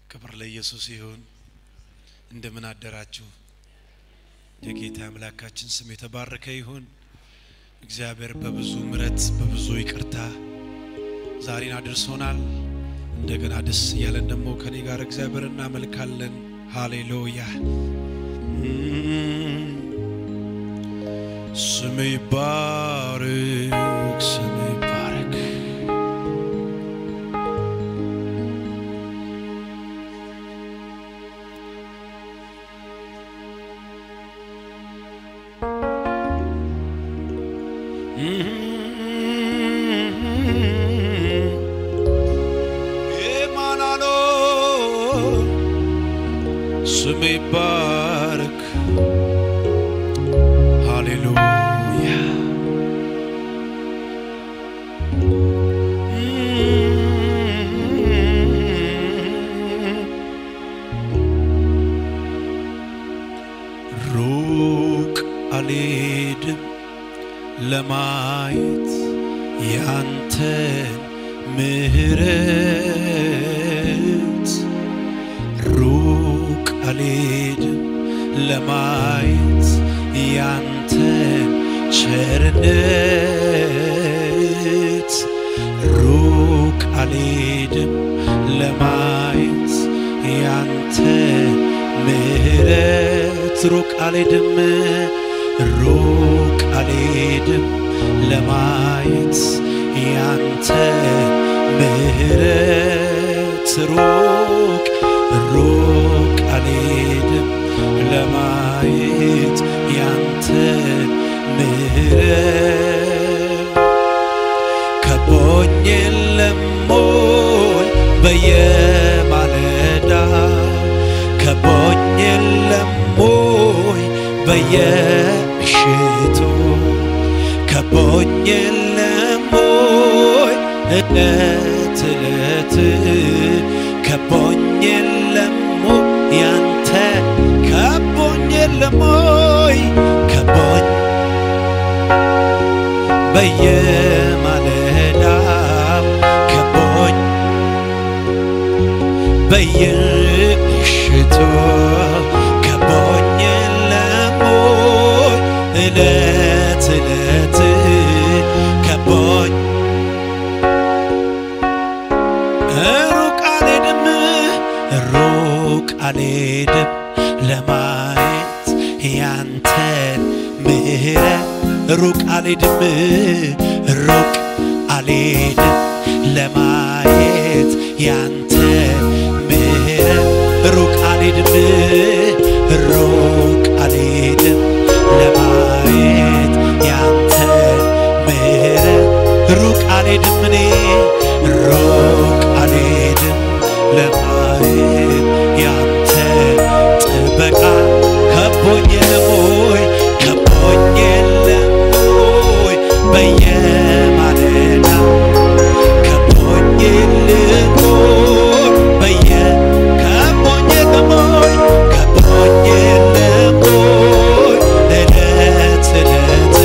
ክብር ለኢየሱስ ይሁን። እንደምን አደራችሁ? የጌታ አምላካችን ስም የተባረከ ይሁን። እግዚአብሔር በብዙ ምሕረት በብዙ ይቅርታ ዛሬን አድርሶናል። እንደገና ደስ እያለን ደግሞ ከኔ ጋር እግዚአብሔር እናመልካለን። ሃሌሉያ። ስም ይባረክ፣ ስም ይባረክ። ኤማናሎ ስም ይባረክ። ሃሌሉያ። ሩቅ አልሄድም ለማየት ያንተን ምሕረት፣ ሩቅ አልሄድም ለማየት ያንተን ቸርነት፣ ሩቅ አልሄድም ለማየት ያንተን ምሕረት፣ ሩቅ አልሄድም፣ ሩቅ አልሄድም ለማየት ያንተን ምሕረት፣ ሩቅ ሩቅ አልሄድም ለማየት ያንተን ምሕረት። ከቦኝ የለም ወይ በየማለዳ፣ ከቦኝ የለም ወይ በየምሽቱ፣ ከቦኝ የለም ወይ ዕለት ዕለት፣ ከቦኝ የለም ወይ ያንተ፣ ከቦኝ የለም ወይ፣ ከቦኝ በየማለዳ፣ ከቦኝ በየምሽቱ፣ ከቦኝ የለም ወይ ዕለት ዕለት፣ ከቦኝ። ሩቅ አልሄድም፣ ሩቅ አልሄድም ለማየት ያንተን ምሕረት፣ ሩቅ አልሄድም፣ ሩቅ አልሄድም ለማየት ያንተን ምሕረት፣ ሩቅ አልሄድም፣ ሩቅ አልሄድም ለማየት ያንተን ምሕረት፣ ሩቅ አልሄድም፣ እኔ ሩቅ አልሄድም ለማየት ያንተን ጥበቃ። ከቦኝ የለም ወይ፣ ከቦኝ የለም ወይ በየማለዳ፣ ከቦኝ የለም ወይ በየ፣ ከቦኝ የለም ወይ፣ ከቦኝ የለም ወይ ዕለት ዕለት፣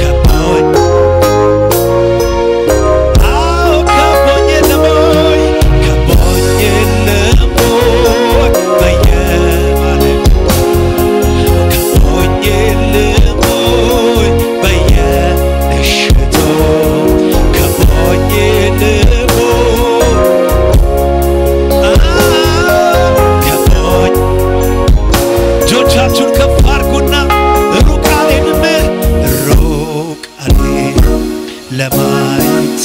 ከቦኝ፣ አዎ ከቦኝ የለም ወይ፣ ከቦኝ የለም ወይ በየማለዳ፣ ከቦኝ የለም ወይ በየምሽቱ፣ ከቦኝ የለም ወይ ከቦኝ። እጆቻችሁን ከፍ አድርጉና ሩቅ አልሄድም፣ ሩቅ አልሄድም ለማየት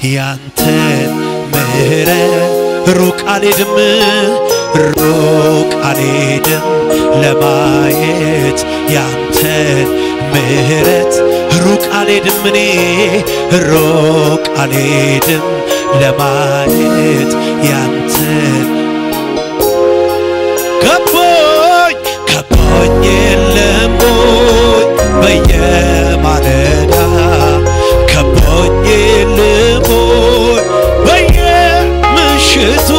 ያንተን ምሕረት፣ ሩቅ አልሄድም፣ ሩቅ አልሄድም ለማየት ያንተን ምሕረት፣ ሩቅ አልሄድም፣ እኔ ሩቅ አልሄድም ለማየት ያንተን። ከቦኝ፣ ከቦኝ የለም ወይ በየማለዳ፣ ከቦኝ የለም ወይ በየምሽቱ፣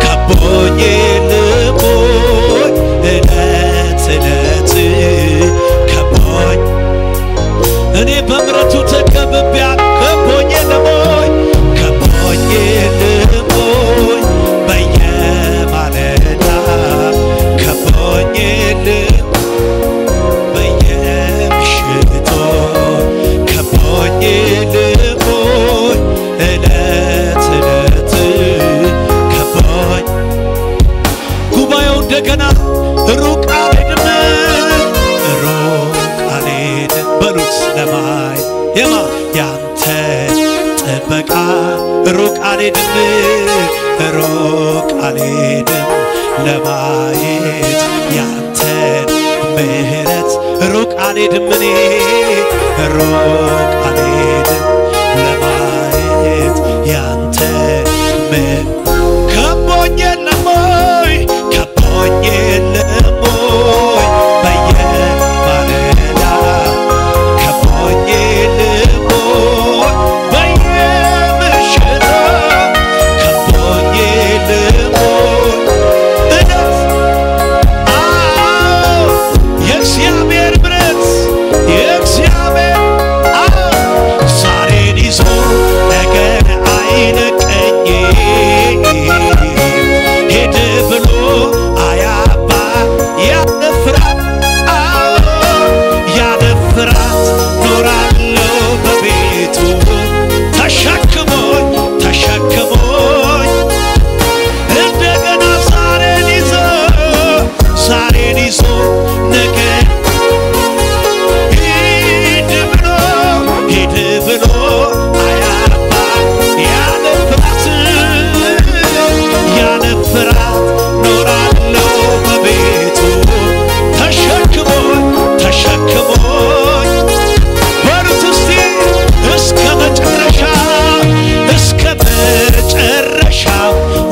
ከቦኝ የለም ወይ ዕለት ዕለት፣ ከቦኝ። እኔ በምሕረቱ ተከብቤያለሁ። ከቦኝ የለም ወይ፣ ከቦኝ የለም ወይ በየ ሩቅ አልሄድም ሩቅ አልሄድም በሉት ለማይ የማ ያንተ ጥበቃ ሩቅ አልሄድም ሩቅ አልሄድም ለማየት ያንተን ምህረት ሩቅ አልሄድም እኔ ሩቅ አልሄድም ለማየት ያንተን ምህረት ከቦኝ የለም ወይ ከቦኝ የለም ወይ በየማለዳ ከቦኝ የለም ወይ በየምሽቱ ከቦኝ የለም ወይ እለት አዎ የእግዚአብሔር ምሕረት የእግዚአብሔር አዎ ዛሬን ይዞ ነገን አይለቀኝ ሄድ ብሎ አያባ ያለ ፍርሃት አዎ ያለ ፍርሃት ኖራለሁ በቤቱ ተሸክሞኝ ተሸክሞኝ እንደገና ዛሬን ይዞ ዛሬን ይዞ ነገን ሂድ ብሎ ሂድ ብሎ አያባ ያለ ፍርሃት ያለ ፍርሃት ኖራለሁ በቤቱ ተሸክሞኝ ተሸክሞኝ በሉት እስቲ እስከ መጨረሻ እስከ መጨረሻ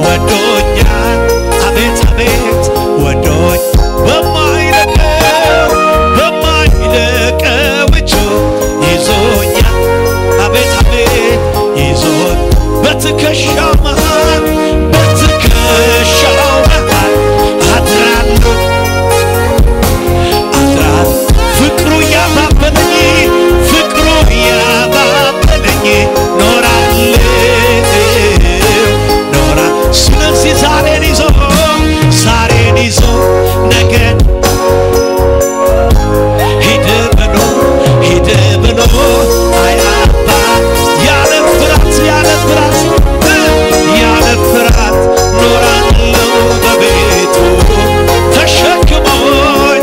ወዶኛል አቤት አቤት ወዶኝ በማይለቀው በማይለቀው እጁ ይዞኛል አቤት አቤት ይዞኝ በትከሻው መሃል በትከሻው መሃል አድራለሁ አድራል ፍቅሩ ያባበለኝ ፍቅሩ ያባበለኝ ኖራለሁ ኖራ ስለዚህ ዛሬን ይዞ ዛሬን ይዞ ነገን ሂድ ብሎ ሂድ ብሎ አያባ ያለ ፍርሃት ያለ ፍርሃት ያለ ፍርሃት ኖራለሁ በቤቱ ተሸክሞኝ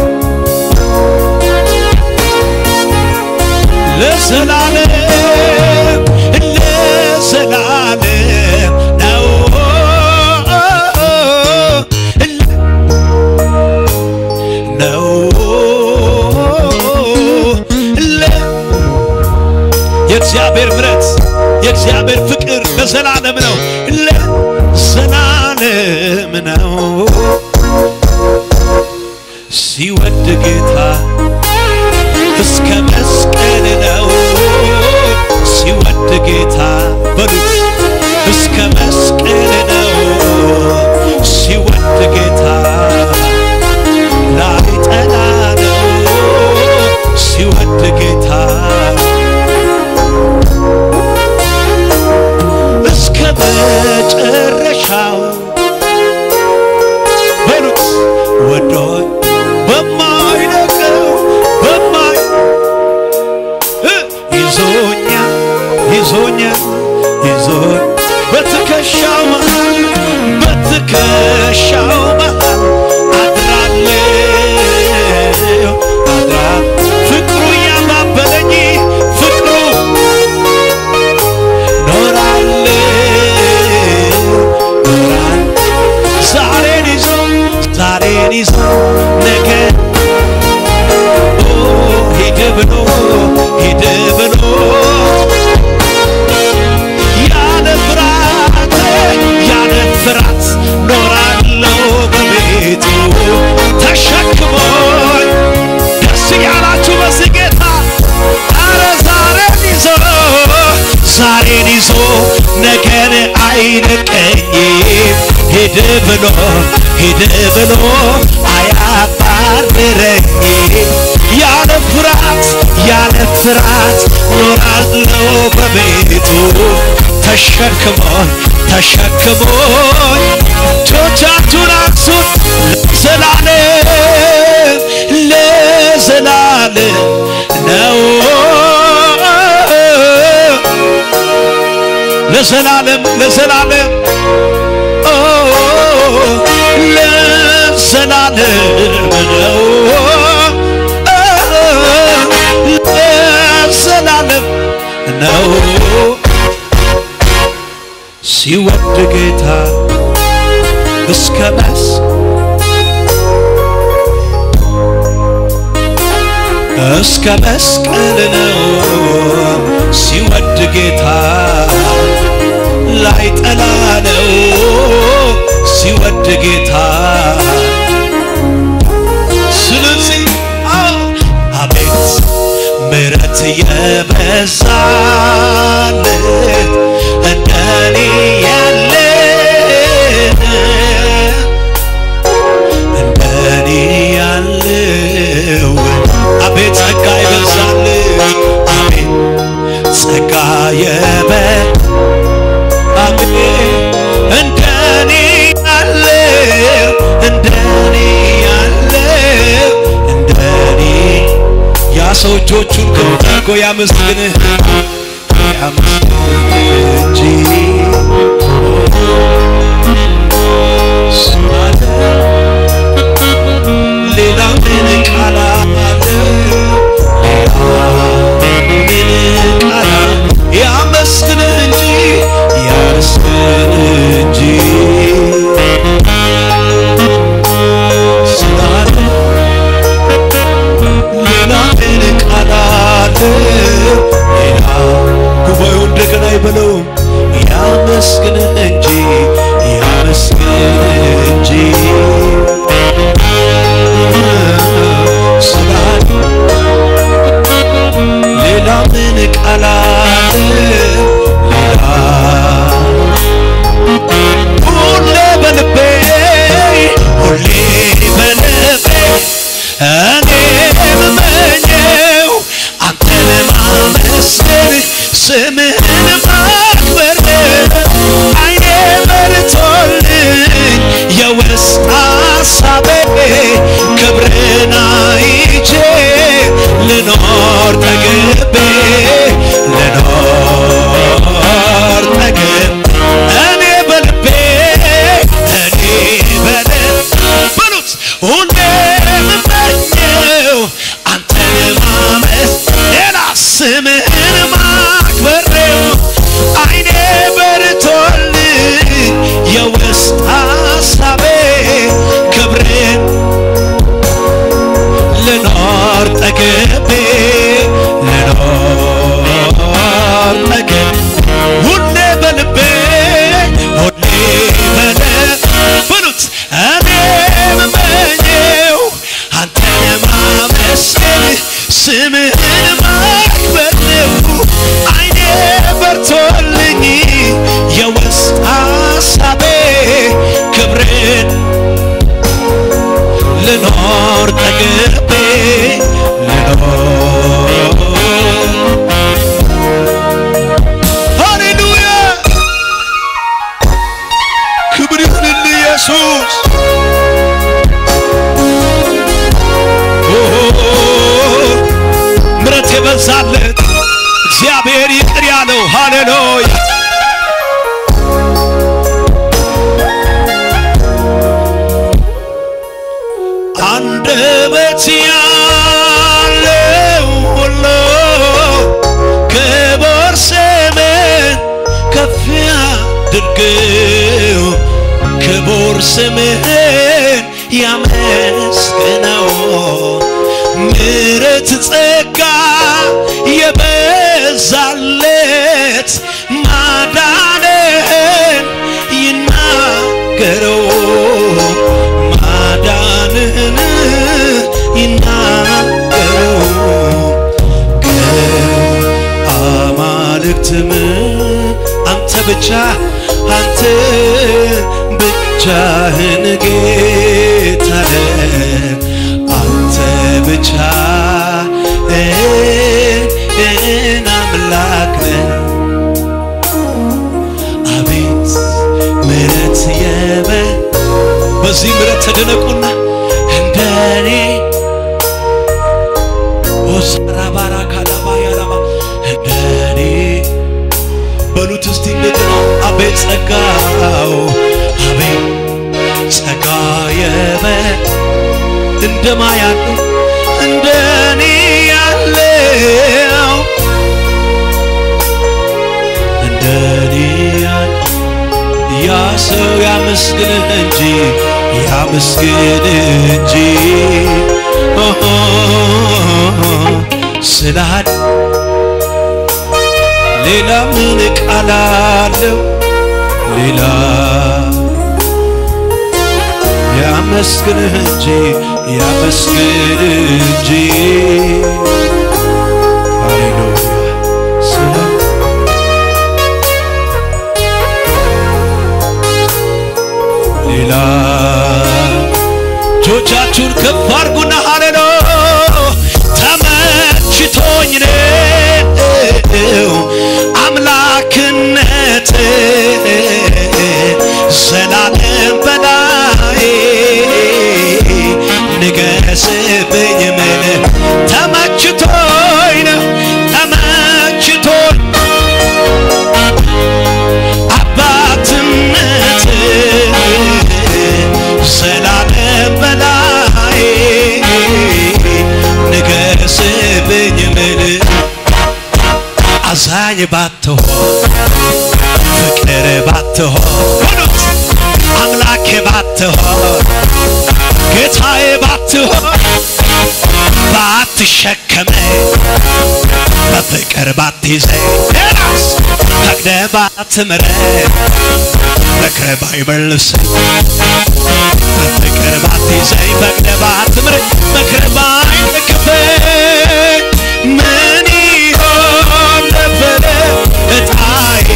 ለዘላለም ለዘላለም ነው ነው የእግዚአብሔር ምሕረት የእግዚአብሔር ፍቅር ለዘላለም ነው ለዘላለም ነው ሲወድ ጌታ እስከ መስቀል ነው ሲወድ ጌታ በሉት እስከ መስቀል ነው ሲወድ ጌታ ላይጠላ ነው ሲወድ ጌታ እስከ መጨረሻው በሉት ወዶኝ በማይለቀው በማይ ይዞኛ ይዞኛ ይዞኝ በትከሻው መሃል በትከሻው መሃል አድራለሁ አድራ ፍቅሩ ያባበለኝ ፍቅሩ ኖራለሁ ኖራለሁ ዛሬን ይዞ ዛሬን ይዞ ነገ ሂድ ብሎ ሂድ ብሎ ያለ ፍርሃት ያለ ፍርሃት ኖራለሁ በቤቱ ተሸክሞኝ ደስ ያላችሁ በዚህ ጌታ አረ ዛሬን ይዞ ዛሬን ይዞ ነገን አይንቀኝም ሂድ ብሎ ሂድ ብሎ አያባርረኝም ያለ ፍርሃት ያለ ፍርሃት ኖራለሁ በቤቱ ተሸክሞኝ ተሸክሞኝ እጆቻችሁን አንሱት ለዘላለም ለዘላለም ነው ለዘላለም ለዘላለም ኦ ለዘላለም ነው። ሲወድ ጌታ እስከ እስከ መስቀል ነው። ሲወድ ጌታ ላይጠላ ነው። ሲወድ ጌታ ስለዚህ አቤት ምሕረት የበዛለት እንደኔ ያለ እንደኔ ያለው አቤት ጸጋ የበዛለት አቤት ጸጋ የበ አቤት እንደኔ ያለው እንደኔ ያለው እንደኔ ያ ሰው እጆቹን ከፍ አድርጎ ያመስግንህ ያመስግንህ እንጂ ስላለ ሌላ ምን ቃል አለ? ሌላ ምን ቃል አለ? ያመስግንህ እንጂ ያመስግንህ እንጂ ስላለ ሌላ ምን ቃል አለ? ሌላ ጉባኤው እንደገና ይበለው ያመስግንህ እንጂ ያመስግንህ እንጂ ስላለ ሌላ ምን ቃል አለ? ሌላ ሁሌ በልቤ ሁሌ በልቤ እኔ የምመኘው አንተን ማመስገን ስምህን ማክበር ዓይኔ በርቶልኝ የውስጥ ሐሳቤ ክብርን አይቼ ልኖር ጠግቤ ልኖር ጠግቤ እኔ በልቤ እኔ በልቤ በሉት ሁሌ የምመኘው አንተን ማመስገን ሌላ ስምህን ማክበር ነው። ዓይኔ በርቶልኝ የውስጥ ሐሳቤ ክብርን ልኖር ጠግቤ ልኖር ጠግቤ ሁሌ በልቤ ሁሌ በልቤ በሉት እኔ የምመኘው አንተን ማመስገን ስምህን ማክበር ነው። ዓይኔ በርቶልኝ የውስጥ ሐሳቤ ክብርን ልኖር ጠግቤ ልኖር ሃሌሉያ ክብር ይሁንልህ ኢየሱስ። ምሕረት የበዛለት እግዚአብሔር ይቅር ያለው ሃሌሉያ አንደበት ያለው ሁሉ ክቡር ስምህን ከፍ ያድርገው፣ ክቡር ስምህን ያመስግነው። ምሕረት ጸጋ የበዛለት ማዳንህን ይናገረው ማዳንህን ይናገረው። ከአማልክትም አንተ ብቻ አንተ ብቻህን ጌታ ነህ፣ አንተ ብቻህን አምላክ ነህ። አቤት ምሕረት የበ በዚህ ምሕረት ተደነቁና እንደኔ ኦሳራባራ ካላባ ያላባ እንደኔ በሉት እስቲ እንደገና አቤት ጸጋው አቤት ጸጋ የበ እንደማ ያለ እንደኔ ያለው ሰው ያመስግንህ እንጂ ያመስግንህ እንጂ ስላድ ሌላ ምን ቃል አለው ሌላ ያመስግንህ እንጂ ያመስግንህ እንጂ ሃሌሉያ ስለ ሌላ እጆቻችሁን ከፍ አድርጉና ሃሌሉያ ተመችቶኝ ነው አምላክነት ዘላለም በላይ ንገስብኝ ምን ተመችቶኝ ነው ተመችቶኝ አባትነት ዘላለም በላይ ንገስብኝ ምን አዛኝ ባትሆን ፍቅር ባትሆን አምላኬ ባትሆን ጌታዬ ባትሆን ባትሸከመኝ በፍቅር ባትይዘኝ ፈቅደህ ባትምረኝ ምክርህ ባይመልሰኝ በፍቅር ባትይዘኝ ፈቅደህ ባትምረኝ ምክርህ ባይደግፈኝ ምን ይሆን ነበረ ዕጣዬ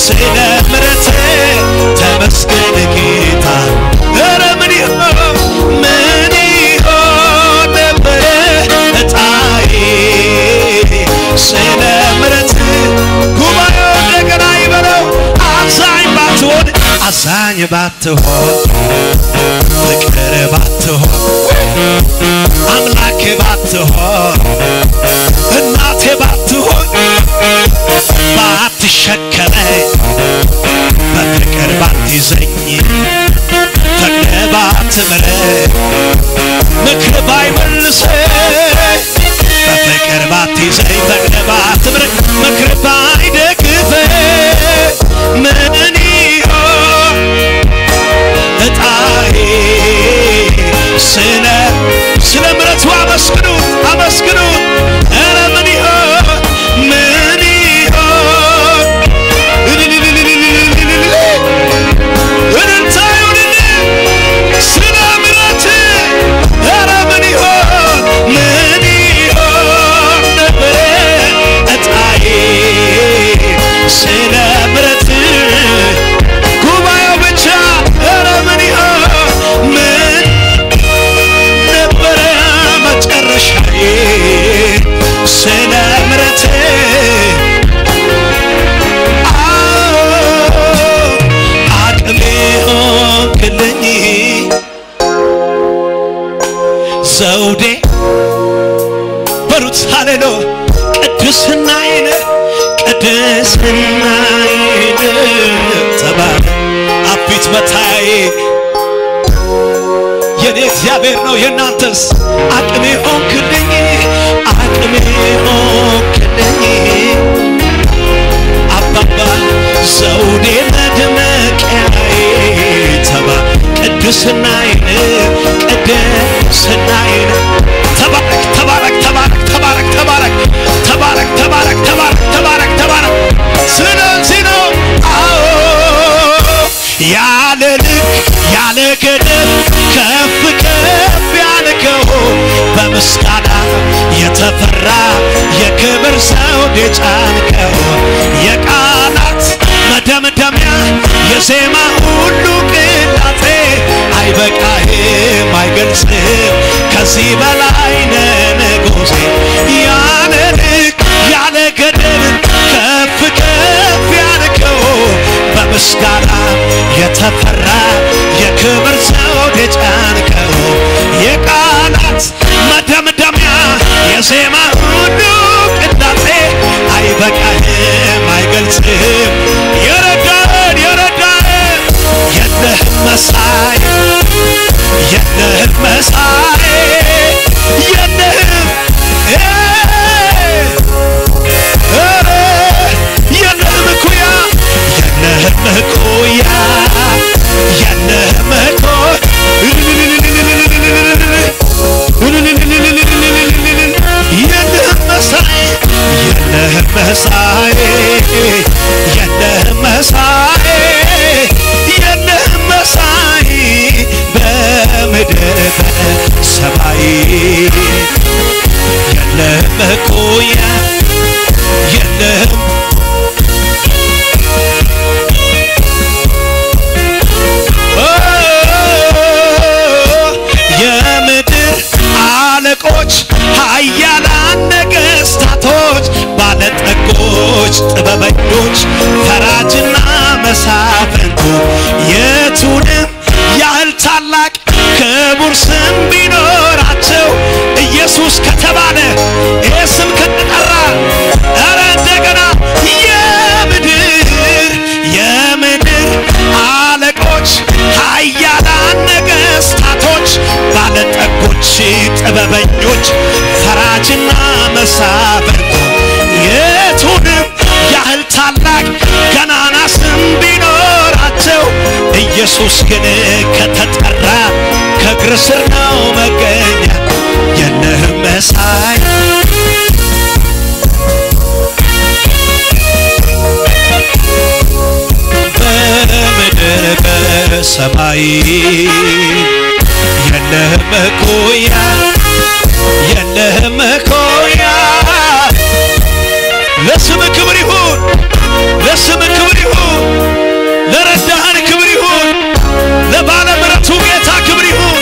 ስለ ምሕረትህ ተመስገን ጌታ ኧረ ምን ይሆን ነበረ ዕጣዬ ስለ ምሕረትህ ጉባኤው እንደገና ይበለው አዛኝ ባትሆን አዛኝ ባትሆን ፍቅር ባትሆን አምላኬ ባትሆን እናቴ ባትሆን ባትሸከመኝ በፍቅር ባትይዘኝ ፈቅደህ ባትምረኝ ምክርህ ባይመልሰኝ በፍቅር ባትይዘኝ ፈቅደህ ባትምረኝ ምክርህ ባይደግፈኝ ምን ይሆን ዕጣዬ ስለ ምሕረቱ አመስግኑት አመስግኑት ኧረ ምን ይሆን ምን ይሆን እልልታ ይሁንልህ ስለ ምሕረትህ ኧረ ምን ይሆን ምን ይሆን ነበረ ዕጣዬ ስለ ምሕረትህ ጉባኤው ብቻ ኧረ ምን ይሆን ምን ነበረ መጨረሻዬ ስለ ምሕረትህ አዎ አቅሜ ሆንክልኝ ዘውዴ በሉት ሃሌሉያ ቅድስናዬን ቅድስናዬን ተባለ አቤት መታዬ የኔ እግዚአብሔር ነው የናንተስ አቅሜ ሆንክልኝ አቅሜ ሆንክልኝ አባባ ዘውዴ መድመቂያዬ ተባ ቅድስናዬን ቅድስናዬን ተባረክ ተባረክ ተባረክ ተባረክ ተባረክ ተባረክ ተባረክ ተባረክ ተባረክ ተባረክ ስለዚህ ነው አዎ ያለ ልክ ያለ ገደብ ከፍ ከፍ ያልከው በምስጋና የተፈራ የክብር ዘውድ የጫንከው የቃላት መደምደሚያ የዜማ ሁሉ ቅላጤ አይበቃህም አይገልጽህም ከዚህ በላይ ነህ ንጉሴ ያለ ልክ ያለ ገደብ ከፍ ከፍ ያልከው በምስጋና የተፈራ የክብር ዘውድ የጫንከው የቃላት መደምደሚያ የዜማ ሁሉ ቅላጤ አይበቃህም አይገልጽህም የረዳህን የረዳህን የለህም መሳይ የለህም መሳይ የለህም ኧረ የለህም እኩያ የለህም እኩያ እኩያ የለህም የምድር አለቆች ኃያላን ነገሥታቶች ባለጠጎች ጥበበኞች ፈራጅና መሳፍንቱ የቱንም ያህል ታላቅ ክቡር ስም ቢኖራቸው ኢየሱስ ከተባለ ይሄ ስም ከተጠራ ኧረ እንደገና የምድር አለቆች ኃያላን ነገሥታቶች ባለጠጎች ጥበበኞች ፈራጅና መሳፍንቱ የቱንም ያህል ታላቅ ገናና ስም ቢኖራቸው ኢየሱስ ግን ከተጠራ ከእግር ስር ነው መገኛ የለህም መሳይ በምድር በሰማይ የለህም እኩያ የለህም እኩያ ለስም ክብር ይሁን ለስም ክብር ይሁን ለረዳህን ክብር ይሁን ለባለ ምሕረቱ ጌታ ክብር ይሁን።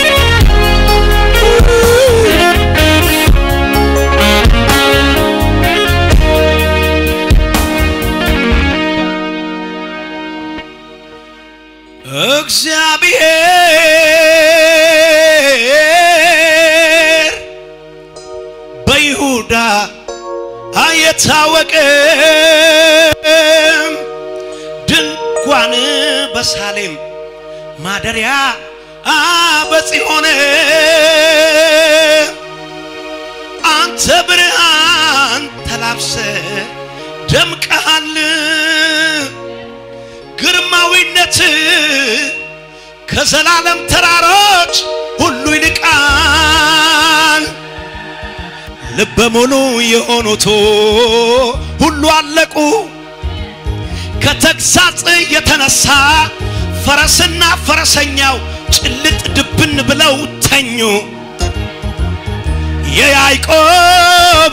እግዚአብሔር በይሁዳ አይታወቅም፣ ድንኳን በሳሌም ማደሪያ በጽዮን አንተ ብርሃን ተላብሰ ደምቀሃል፣ ግርማዊነት ከዘላለም ተራሮች ሁሉ ይልቃል። ልበ ሙሉ የሆኑት ሁሉ አለቁ፣ ከተግሳጽ የተነሳ ፈረስና ፈረሰኛው ጭልጥ ድብን ብለው ተኙ። የያዕቆብ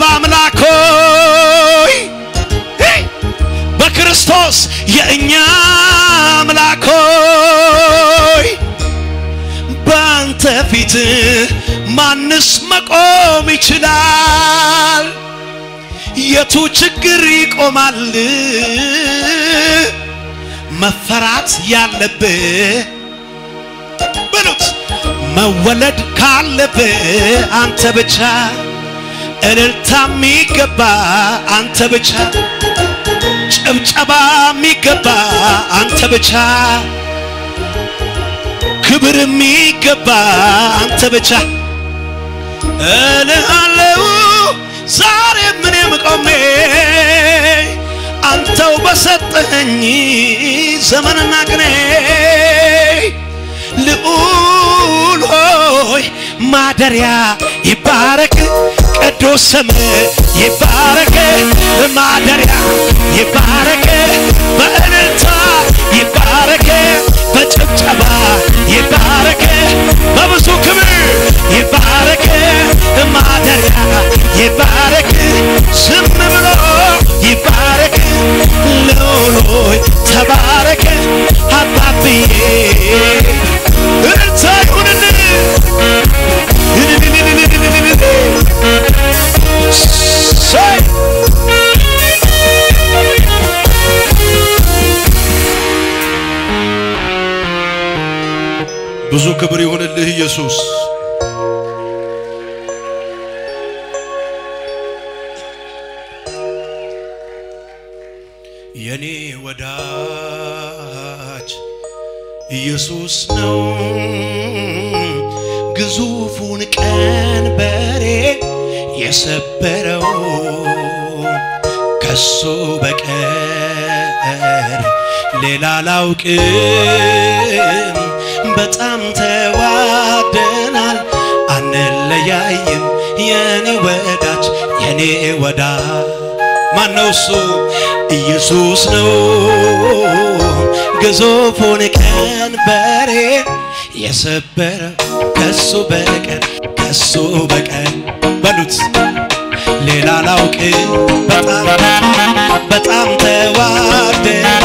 አምላክ ሆይ በክርስቶስ የእኛ አምላክ ሆይ በአንተ ፊት ማንስ መቆም ይችላል? የቱ ችግር ይቆማል? መፈራት ያለብህ በሉት መወለድ ካለብህ አንተ ብቻ፣ እልልታ የሚገባ አንተ ብቻ፣ ጭብጨባ የሚገባ አንተ ብቻ፣ ክብር የሚገባ አንተ ብቻ። እልሃለሁ ዛሬ ምንም ቆሜ አንተው በሰጠኸኝ ዘመንና ቅኔ ልዑል ሆይ ማደሪያ ይባረክ፣ ቅዱስ ስምህ ይባረክ፣ ማደሪያ ይባረክ፣ በእልልታ ይባረክ፣ በጭብጨባ ይባረክ፣ በብዙ ክብር ይባረክ፣ ማደሪያ ይባረክ፣ ዝም ብሎ ይባረክ፣ ልዑል ሆይ ተባረክ አባብዬ እልልታ ይሁንልህ። ብዙ ክብር ይሁንልህ ኢየሱስ። የኔ ወዳጅ ኢየሱስ ነው፣ ግዙፉን ቀንበሬ የሰበረው ከሱ በቀር ሌላ አላውቅም። በጣም ተዋደናል አንለያይም። የኔ ወዳጅ የኔ ወዳጅ ማነው እሱ? ኢየሱስ ነው፣ ግዙፉን ቀንበሬ የሰበረ ከሱ በቀር ከሱ በቀር በሉት ሌላ ላውቅ በጣም በጣም ተዋደናል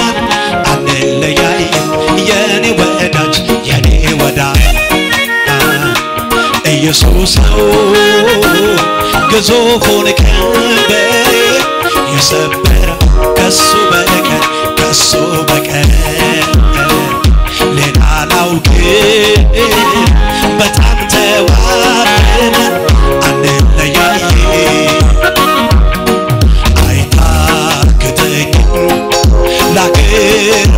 አንለያይም የኔ ወዳጅ የኔ ወዳጅ ኢየሱስ ነው ግዙፉን ቀንበር የሰበረ ከሱ በቀር ከሱ በቀር ሌላ ላውቅ በጣም ተዋደናል አንለያይም አይታክተኝም ላክር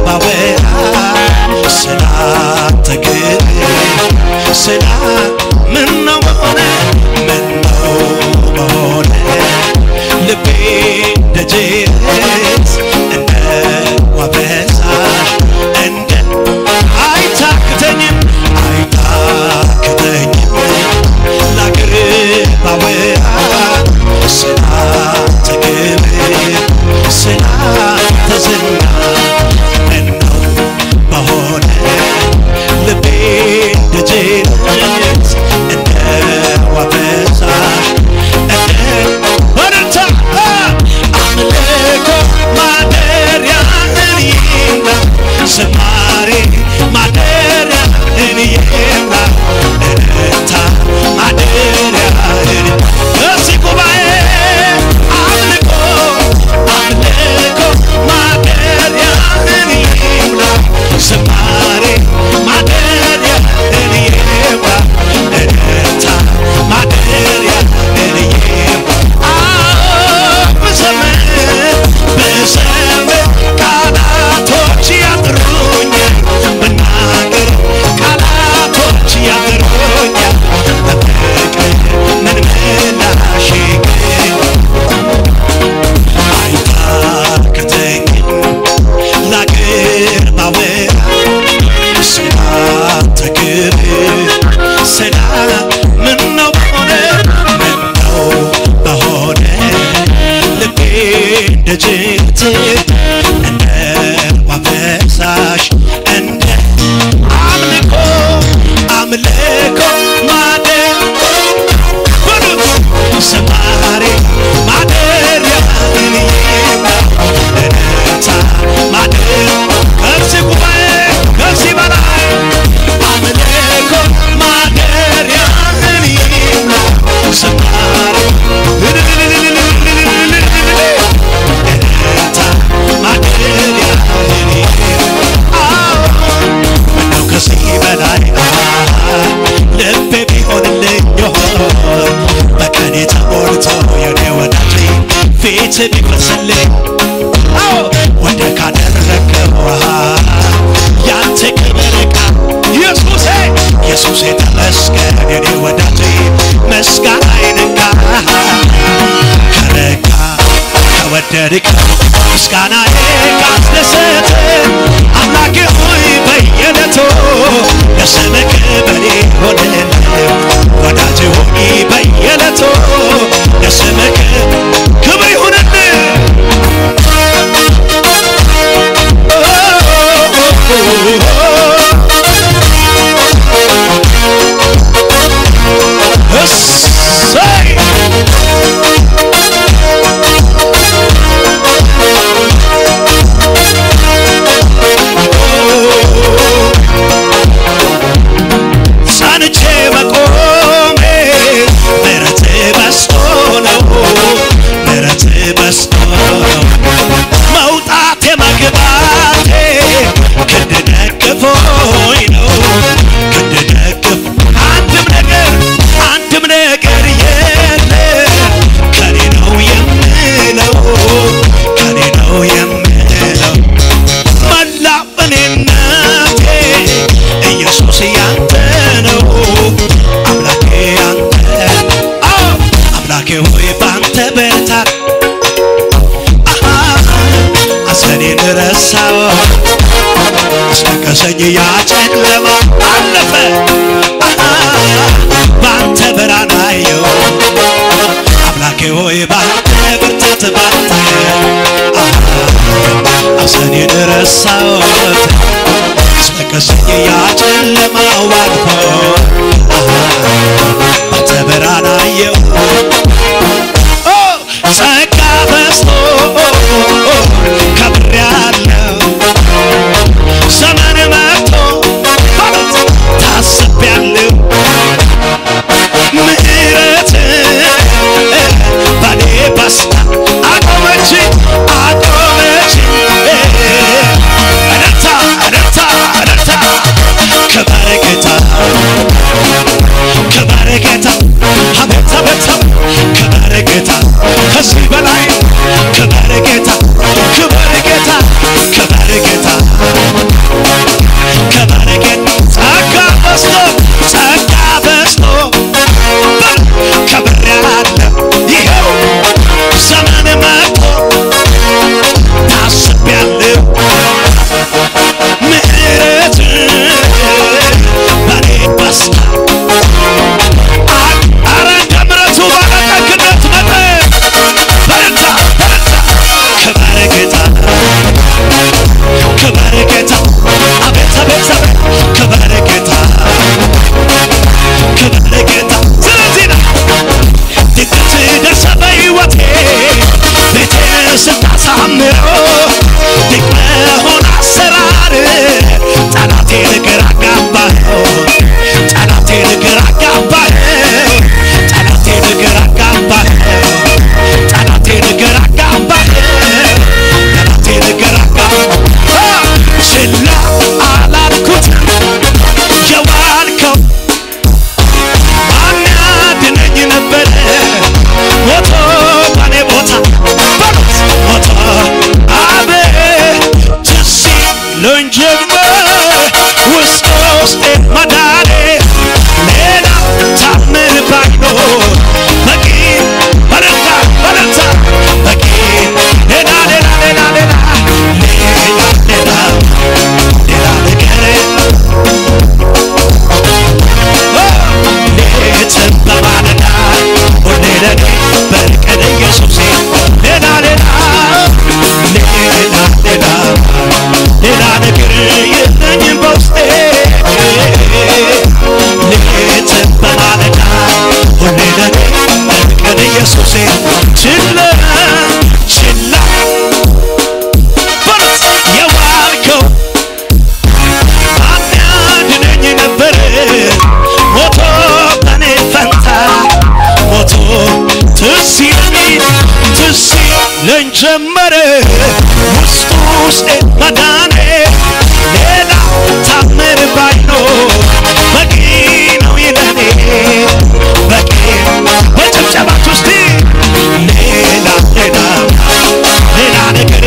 ባወራ ስላንተ ክብር ስላ ምነው በሆነ ምነው በሆነ ልቤ ደጅት እንደ ዋፈሳሽ እንደ አይታክተኝም አይታክተኝም ላክር ባወራ ስላንተ ክብር ስላንተ ዝና ምነው በሆነ ልቤ ደጅት እንደ ዋፈሳሽ እንደ ወደታ አምልኮ ማደሪያህን ይምላ ዝማሬ ማደሪያህን ይምላ እልልታ ማደሪያህን እዚህ ጉባኤ አምልኮ አምልኮ ማደሪያህን ይምላ ዝማሬ ማደሪያህን ይምላ እልልታ ማደሪያህን ይምላ ብዘምር ብዘምር ቃላቶች ያጥሩኛል ብናገር ቃላቶች ያጥሩኛል በፍቅር ምን ምላሽ ይገኝ አይታክተኝም ላክር ባወራ ስላንተ ክብር ስላ ምነው በሆነ ምነው በሆነ ልቤ እንደ ጅት እንደ ዋፈሳሽ እንደ አምልኮ አምልኮ ማደር በሉት ዝማሬ ማደሪያህን ይምላ እልልታ ማደር ከዚህ ጉባኤ ከዚህ በላይ አምልኮ ማደሪያህን ይምላ ዝማሬ እልልታ ማደሪያህን ይምላ ምነው ከዚህ በላይ ልቤ ቢሆንልኝ በቀኔ ተሞልቶ የኔ ወዳጅ ፊት ቢፈስልኝ ወደ ካደረገው ያንተ ክብር ዕቃ ኢየሱሴ ኢየሱሴ ተመስገን የኔ ወዳጅ ምስጋና ይንካ ከረካ ከወደድከው ምስጋናዬ ካስደሰተ አምላኬ ሆይ በየዕለቱ ለስምህ ክብር ይሁንልህ ወዳጄ ሆይ በየዕለቱ ለስምህ ክብር ይሁንልህ። እሰይ ጸንቼ መቆሜ ምሕረትህ በዝቶ ነው ምሕረትህ በዝቶ ነው መውጣቴ መግባቴ ክንድ ደግፎኝ ነው ክንድ ደግፍ አንድም ነገር አንድም ነገር የለም ከኔ ነው የምለው ከኔ ነው የምለው መላ እኔነቴ ኢየሱስ ያንተ ነው አምላኬ ያንተ አዎ አምላኬ ሆይ ባንተ ብርታት ሐዘኔን ረሳው አስለቀሰኝ ያ ጨለማ አለፈ ባንተ ብርሃን አየሁ አምላኬ ሆይ ባንተ ብርታት ባንተ ሐዘኔን ረሳሁት አስለቀሰኝ ያ ጨለማው አልፎ ባንተ ብርሃን አየሁ። ጀመረ ውስጥ ውስጤ መዳኔ ሌላ ታምር ባይኖር በቂ ነው ይለኔ በቂ። በጭብጨባችሁ እስቲ ሌላ ሌላ ሌላ ነገር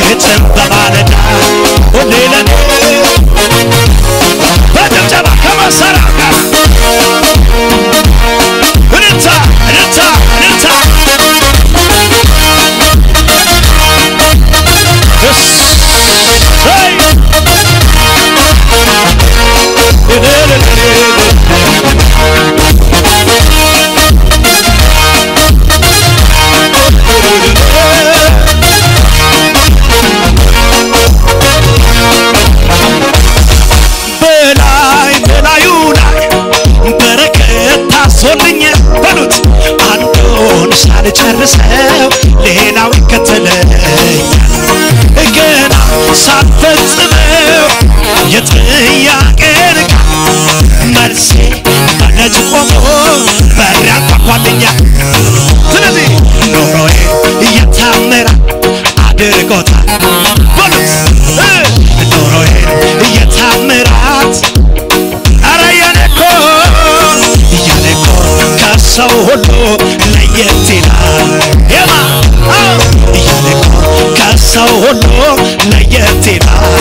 ሌትም በማለዳ ሁሌ ለኔ በጭብጨባ ከመሳሪያ ጋር እልልታ እልልታ እልልታ። እሰይ! በላይ በላዩ ላይ በረከት ታዞልኝ በሉት አንዱን ሳልጨርሰው ሌላው ይከተለኛል። ገና ሳልፈጽመው የጥያቄን ቃል መልሴ በደጅ ቆሞ በር ያንኳኳልኛል። ስለዚህ ኑሮዬ እየታመረ አድርጎታል በሉት ኑሮዬን እየታምራት። ኧረ የኔ እኮ የኔ እኮ ከሰው ሁሉ ለየት ይላል። የማ አዎ የኔ እኮ ከሰው ሁሉ ለየት ይላል።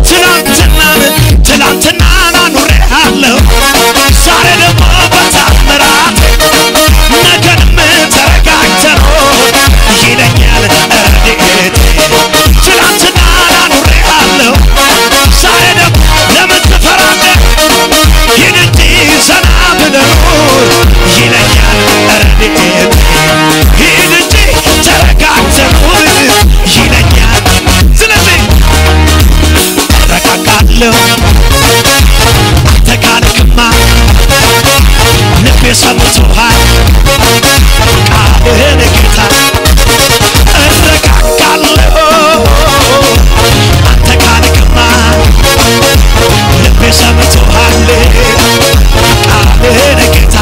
ትናንትናን ትናንትናን አኑሬሃለሁ ዛሬ ደግሞ በታምራት ነገንም ተረጋግተህ ይለኛል ረድኤቴ። ትናንትናን አኑሬሃለሁ ዛሬ ደግሞ ለምን ትፈራለህ? ሂድ እንጂ ዘና ብለህ ኑር ይለኛል ረድኤቴ። ሂድ እንጂ ተረጋግተህ ኑር ይለኛል። ስለዚህ እረጋጋለሁ አንተ ካልክማ ልቤ ሰምቶሃል ቃልህን ጌታ። እረጋጋለሁ አንተ ካልክማ ልቤ ሰምቶሃል ቃልህን ጌታ።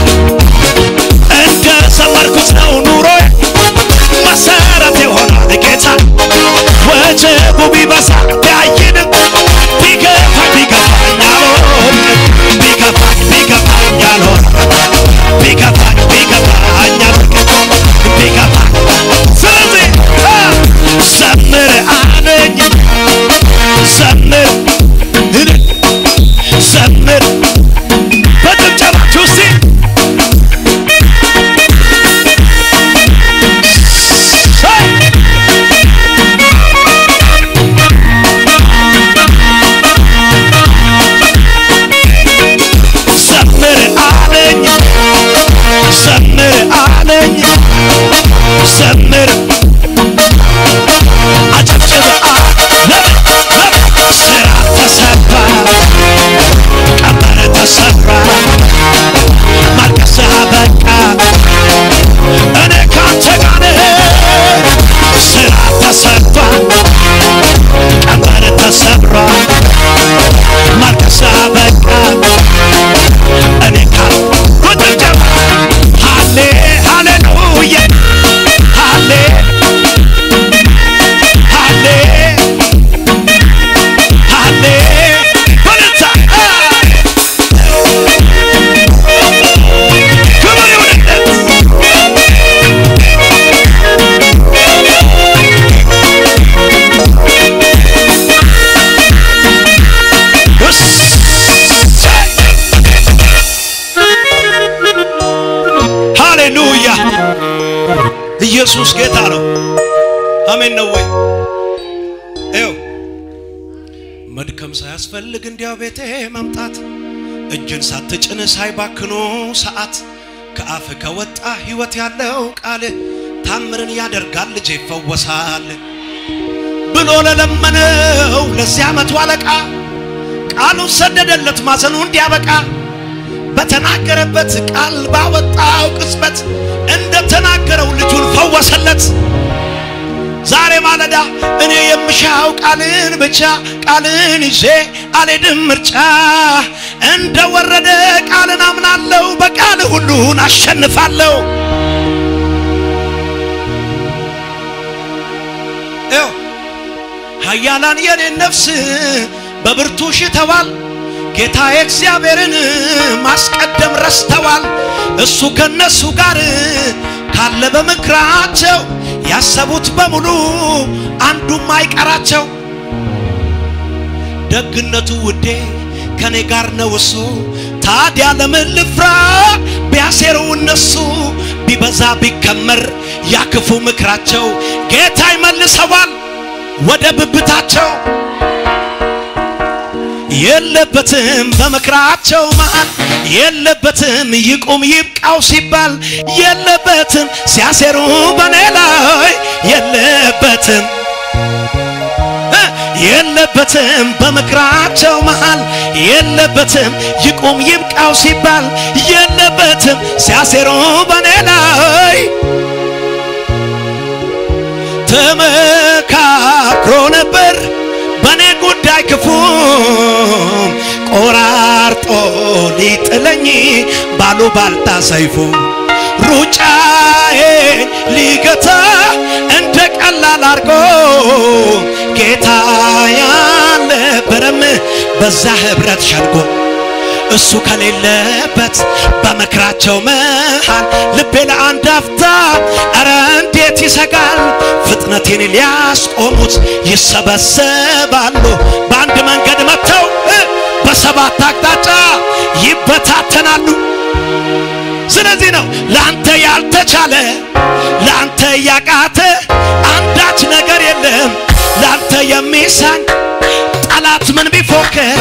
እንደ ዘመርኩት ነው ኑሮዬ መሰረት የሆኗል ጌታ። ወጀቡ ቢበዛ ቢያይንም ቢገፋኝ ቢገፋኝ አልወድቅም። ቢገፋኝ ቢገፋኝ አልወድቅም። ቢገፋኝ ቢገፋኝ አልወድቅም። ቢገፋኝ። ስለዚህ ዘምር አለኝ ዘምር እልል ዘምር በጭብጨባችሁ እስቲ። እሰይ! ዘምር አለኝ ዘምር አለኝ ዘምር አጨብጭብ ለምን ለምን ስራ ተሰራ ቀንበር ተሰራ ማልቀስ አበቃ እኔ ካንተ ጋር ነኝ። ስራ ተሰራ ቀንበር ተሰብሯል ማልቀስ አበቃ እኔ ካል በጭብጨባ ሃሌ ሃሌሉያ ሃሌ ሃሌ ሃሌ በልታ ክብር ይሁንለት። እሰይ! ሃሌሉያ ኢየሱስ ጌታ ነው። አሜን ነው ወይ? ይኸው መድከም ሳያስፈልግ እንዲያው ቤቴ መምጣት እጅን ሳትጭን ሳይባክኑ ሰዓት ከአፍ ከወጣ ሕይወት ያለው ቃል ታምርን ያደርጋል ልጄ ይፈወሳል ብሎ ለለመነው ለዚያ መቶ አለቃ ቃሉን ሰደደለት ማዘኑ እንዲያበቃ። በተናገረበት ቃል ባወጣው ቅጽበት እንደተናገረው ልጁን ፈወሰለት። ዛሬ ማለዳ እኔ የምሻው ቃልን ብቻ ቃልን ይዤ አልሄድም ምርጫ እንደወረደ ቃልን አምናለሁ በቃል ሁሉን አሸንፋለሁ። ኃያላን የኔን ነፍስ በብርቱ ሽተዋል። ጌታ እግዚአብሔርን ማስቀደም ረስተዋል። እሱ ከነሱ ጋር ካለ በምክራቸው ያሰቡት በሙሉ አንዱም አይቀራቸው። ደግነቱ ውዴ ከኔ ጋር ነው እሱ፣ ታዲያ ለምን ልፍራ ቢያሴሩ እነሱ? ቢበዛ ቢከመር ያ ክፉ ምክራቸው ጌታ ይመልሰዋል ወደ ብብታቸው። የለበትም በምክራቸው መሃል፣ የለበትም ይቁም ይብቃው ሲባል፣ የለበትም ሲያሴሩ በኔ ላይ፣ የለበትም የለበትም በምክራቸው መሃል፣ የለበትም ይቁም ይብቃው ሲባል፣ የለበትም ሲያሴሩ በኔ ላይ። ተመካክሮ ነበር በኔ ጉዳይ ክፉ፣ ቆራርጦ ሊጥለኝ ባሉባልታ ሰይፉ፣ ሩጫዬን ሊገታ እንደ ቀላል አድርጎ ጌታ ያልነበረም በዛ ህብረት ሸንጎ። እሱ ከሌለበት በምክራቸው መሃል ልቤ ለአንድ አፍታ ኧረ እንዴት ይሰጋል። ፍጥነቴን ሊያስቆሙት ይሰበሰባሉ፣ በአንድ መንገድ መጥተው በሰባት አቅጣጫ ይበታተናሉ። ስለዚህ ነው ላንተ ያልተቻለ ላንተ ያቃተ አንዳች ነገር የለም ላንተ የሚሳን። ጠላት ምን ቢፎክር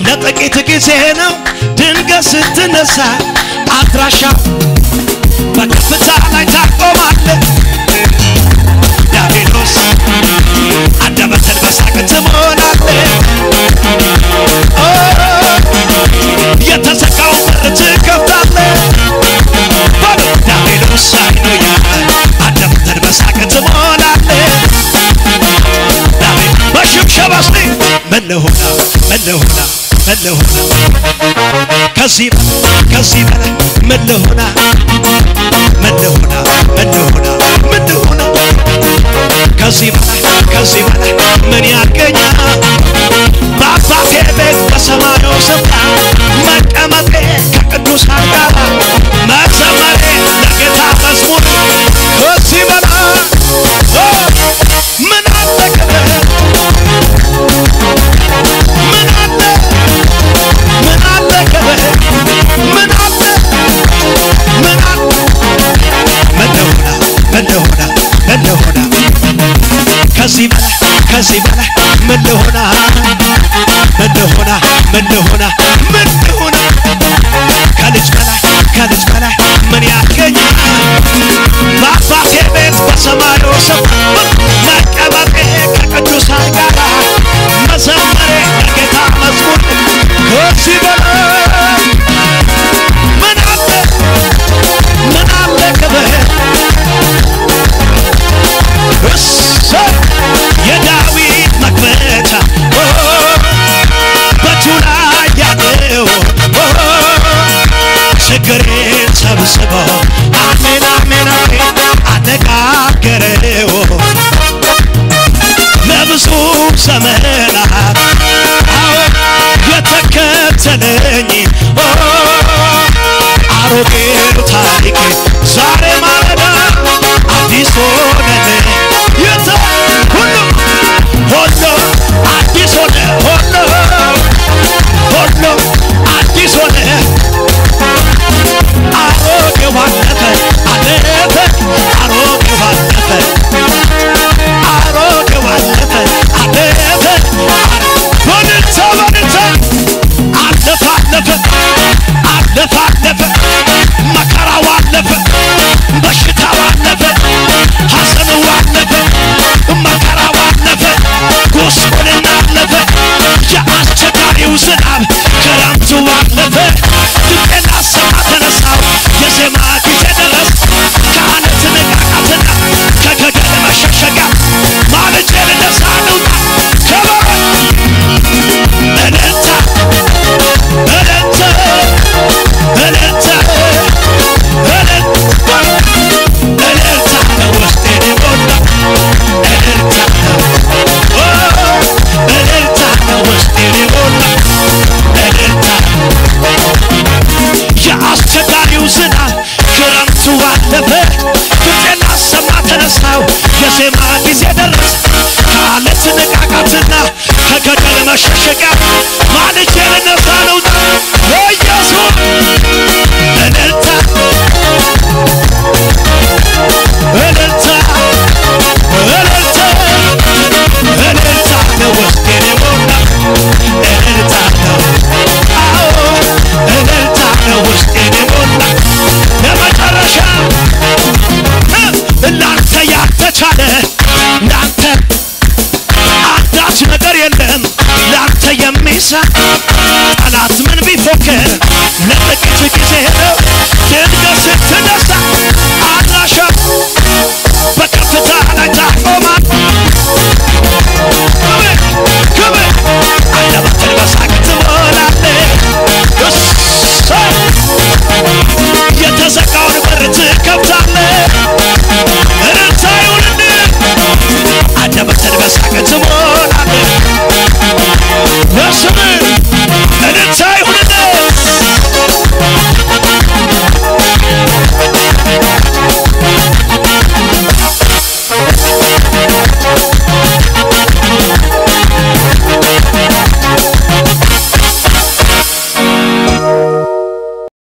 ለጥቂት ጊዜ ነው፣ ድንገት ስትነሳ አድራሻ በከፍታ ላይ ታቆማለህ። ዲያብሎስ አንደበትን በሳቅ ትሞላለህ፣ የተዘጋውን በር ትከፍታለህ። ዲያብሎስ አይኑ ያለ አንደበትን በሳቅ ትሞላለህ። በሽብሸባ እስቲ ምን ልሁና ምን ልሁና ምን ልሁና ከዚህ ከዚህ በላይ ምን ልሁና ምን ልሁና ምን ልሁና ምን ልሁና ከዚህ በላይ ከዚህ በላይ ምን ያገኛል? በአባቴ ቤት በሰማዩ ስፍራ መቀመጤ ከቅዱሳን ጋር መዘመሬ ለጌታ መዝሙር፣ ከዚህ በላይ ምን አለ ክብር? ምን አለ ምን አለ ክብር? ምን አለ ምን አለ? ምን ልሁና ምን ልሁና ምን ልሁና ከዚህ በላይ ከዚህ በላይ ምን ልሁና ምን ልሁና ምን ልሁና ምን ልሁና ከልጅ በላይ ከልጅ በላይ ምን ያገኛል? በአባቴ ቤት በሰማዩ ስፍራ መቀመጤ ከቅዱሳን ጋር መዘመሬ ለጌታ መዝሙር፣ ከዚህ በላይ ምን አለ ምን አለ ክብር? እሰይ የዳዊት መክፈቻ በእጁ ላይ ያለው ችግሬን ሰብስቦ አሜን አሜን አሜን አነጋገረው። ለብዙ ዘመናት አዎ የተከተለኝ አሮጌው ታሪኬ ዛሬ ማለዳ አዲስ ሆነልኝ። የተ ሁሉ ሁሉ አዲስ ሆነ፣ ሁሉ ሁሉ አዲስ ሆነ። አሮጌው አለፈ አለፈ፣ አሮጌው አለፈ፣ አሮጌው አለፈ አለፈ። በእልልታ በእልልታ አለፈ አለፈ አለፈ አለፈ፣ መከራው አለፈ፣ በሽታው አለፈ፣ ሐዘኑ አለፈ፣ መከራው አለፈ፣ ጉስቁልና አለፈ፣ የአስቸጋሪው ዝናብ ክረምቱ አለፈ። ድምጤን ላሰማ ተነሳሁ፣ የዜማ ጊዜ ደረስ። ከአለት ንቃቃትና ከገደል መሸሸጊያ ማልጄ ልነሳ ልውጣ። ከበሮ እልልታ እልልታ እልልታ። መሸሸጊያ ማልጄ ልነሳ ልውጣ ለኢየሱስ እልልታ እልልታ እልልታ እልልታ ነው ውስጤን የሞላ እልልታ ነው አዎ እልልታ ነው ውስጤን የሞላ ለመጨረሻ ላንተ ያልተቻለ ላንተ አንዳች ነገር የለም ላንተ የሚሳ